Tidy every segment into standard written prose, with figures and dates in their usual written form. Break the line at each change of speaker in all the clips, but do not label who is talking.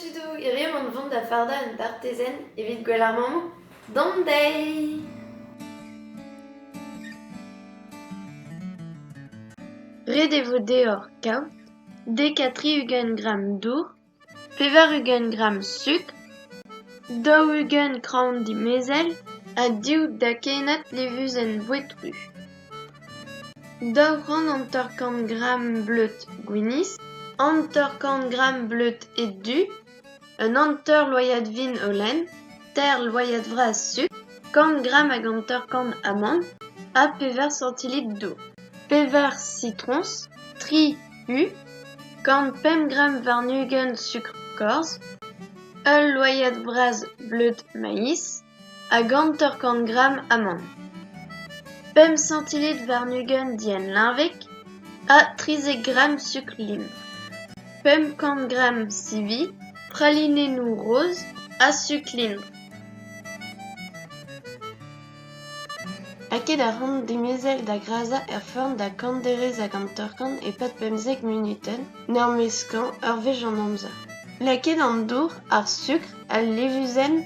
tudoù, hiziv emaon vont da fardañ un dartezenn evit gwell ar mammoù. Dont dezhi! Ret e vo deoc'h kaout 70 gramm dour, 80 gramm sukr, 40 kraoñ-dimezell ha div dakennad levuzenn boued-ruz. 250 gramm bleud gwinizh, 50 gramm bleud ed-du, un hanter loaiad vin holen, teir loaiad vras sukr, 100 gramm hag 50 amann ha pevar santilitr dour. Pevar sitroñs, tri u, 105 gramm warn-ugent sukr korz, ul loaiad vras bleud maiz hag 50 gramm amann. Pemp santilitr warn-ugent dienn liñvek ha 13 gramm sukr lin. 500 gramm sivi, pralinennoù roz ha sukr lin. Lakaet ar c'hant-dimezell da grazañ er forn da kant derez hag 50 e-pad 15 munutenn, en ur meskañ ur wech an amzer. Lakaet an dour, ar sukr, al levuzenn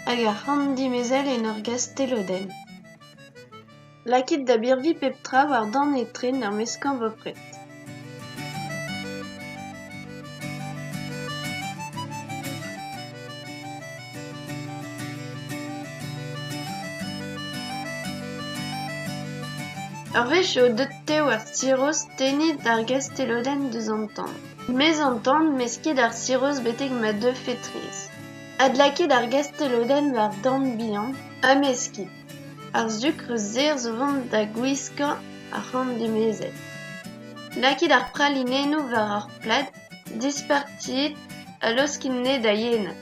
hag ar c'hant-dimezell en ur gastelodenn. Lakit da birviñ pep tra war dan etre en ur meskañ bepred. Ur wech eo deuet tev ar siros tennit ar gastelodenn deus an tan. Maez an tan meskit ar siros betek ma deufe traezh. Adlakit ar gastelodenn war dan bihan ha meskit. Ar sukr sec'h zo vont da gwiskañ ar c'horn-dimezell. Lakit ar pralinennoù war ar plad, dispartiit ha laoskit anezhe da yenat.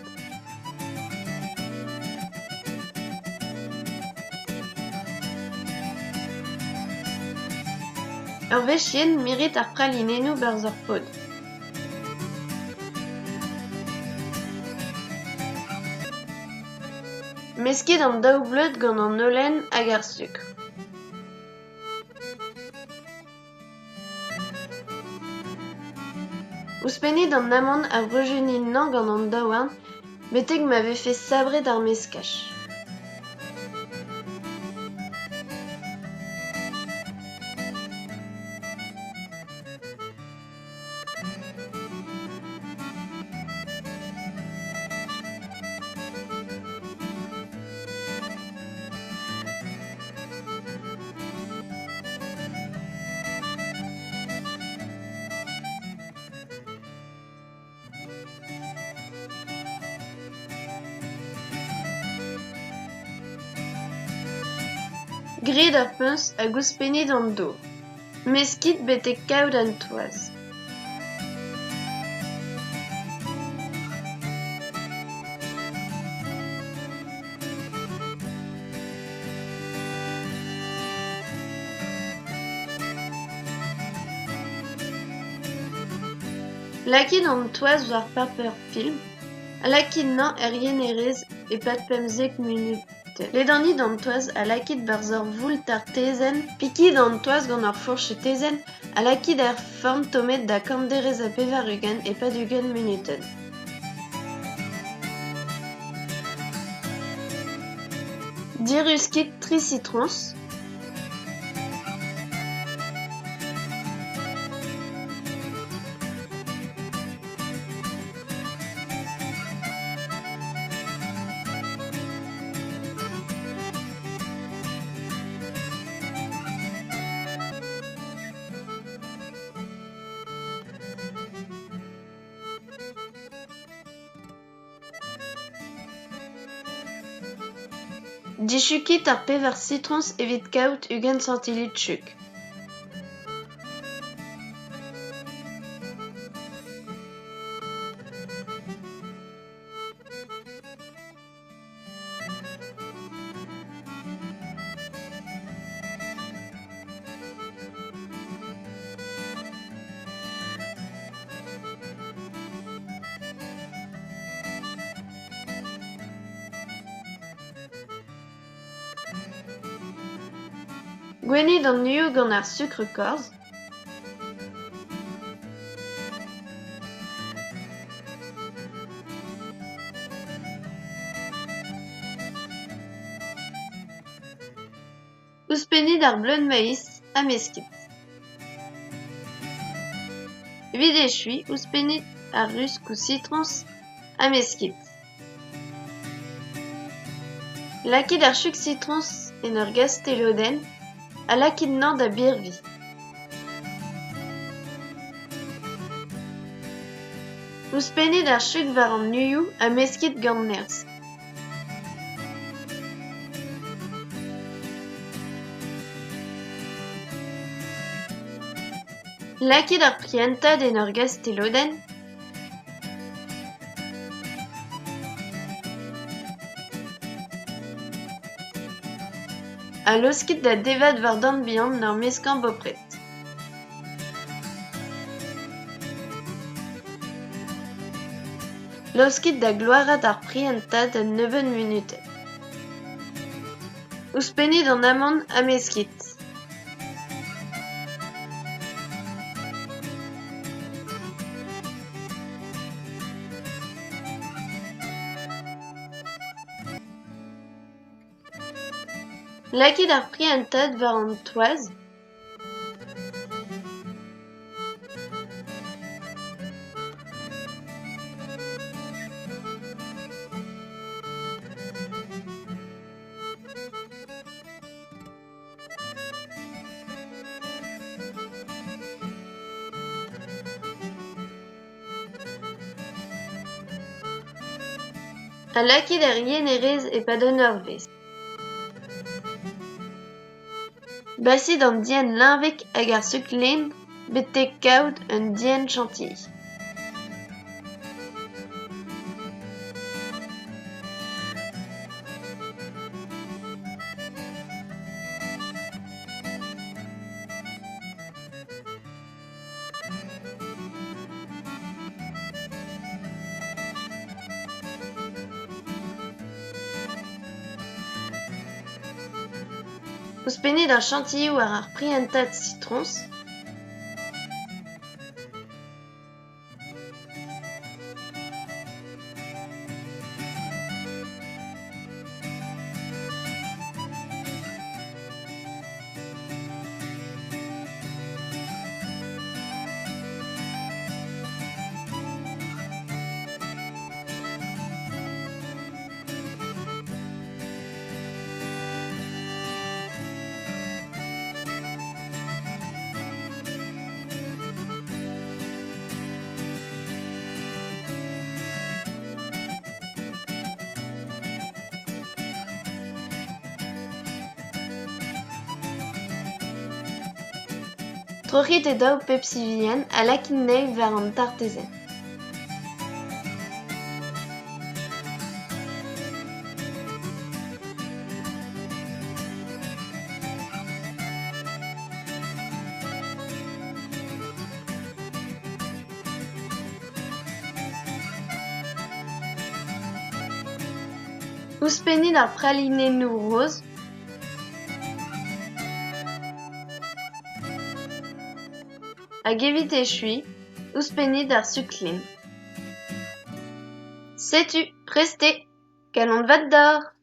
Ur wech yen, mirit ar pralinennoù 'barzh ur pod. Meskit an daou bleud gant an holen hag ar sukr. Ouzhpennit an amann ha breujenit-nañ gant an daouarn betek ma vefe sabret ar meskaj. Grit ar puñs hag ouzhpennit an dour. Meskit betek kaout an toaz. Lakit an toaz war paper film ha lakit 'nañ er yenerez e-pad 15 munut. Ledanit an toaz ha lakit 'barzh ur voul tartezenn. Pikit an toaz gant ur fourchetezenn ha lakit er forn tommet da kant derez ha 80 e-pad 20 munutenn. Diruskit tri sitroñs. Dichukit ar pevar sitroñs evit kaout 20 santilitr chug. Gwennit an uioù gant ar sukr korz. Ouzhpennit ar bleun maiz ha meskit. Evit echuiñ, ouzhpennit ar ruskoù sitroñs ha meskit. Lakit ar chug sitroñs en ur gastelodenn ha lakit anezhañ da birviñ. Ouzhpennit ar chug war an uioù ha meskit gant nerzh. Lakit ar prientad en ur gastelodenn. Ha laoskit da devat war dan bihan en ur meskañ bopred. Laoskit da gloarat ar prientad un nebeud munutenn. Ouzhpennit an amann ha meskit. Lakit ar prientad war an toaz. Ha lakit ar yenerez e-pad un eurvezh. Basit an dienn liñvek hag ar suklenn betek kaout un dienn chantilly. Ouzhpennit ar chantilly war ar prientad sitroñs. Troc'hit e daou pep sivienn ha lakit anezhi war an tartezenn. Ouzhpennit ar pralinennoù roz. Hag evit echuiñ, ouzhpennit ar suklin. Setu, prest eo! Kalon vat deoc'h !